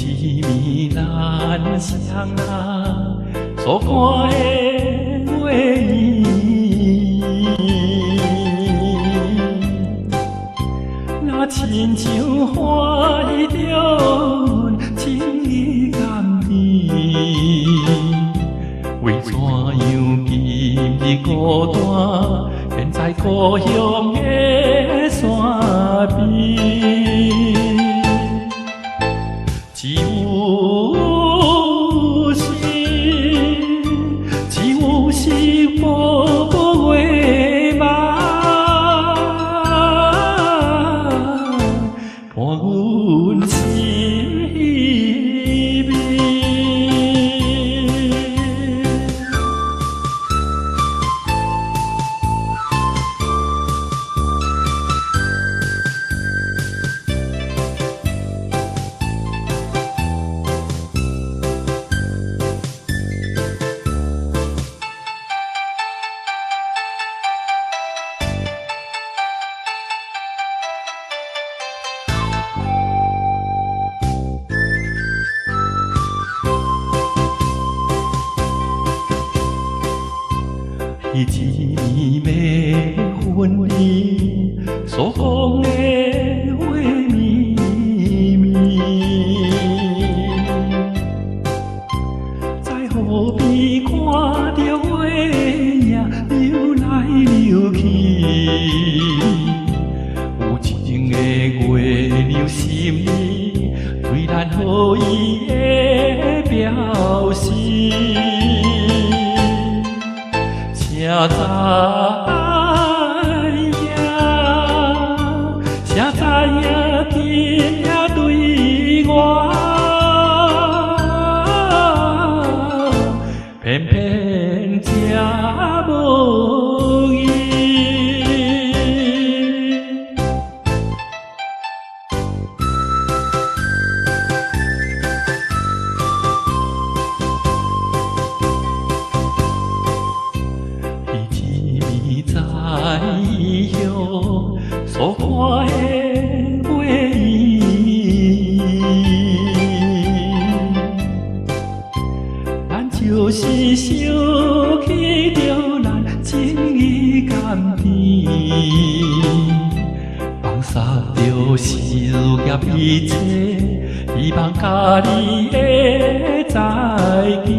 一暝咱雙人所看的月圓，若親像歡喜著阮情意甘甜，為怎樣今日孤單，現在故鄉的山邊？只有是，只有是薄薄月暝，伴阮心稀微。彼一暝欲分離，所講的話綿綿，在河邊看著月影流來流去，有情的月亮心意，對咱好意的表示。誰知影，誰知影今夜對我，偏偏這無意。彼一暝在異鄉所看的月圓，咱就是想起著咱情意甘甜，放捒著思念一切，希望佮你的再見。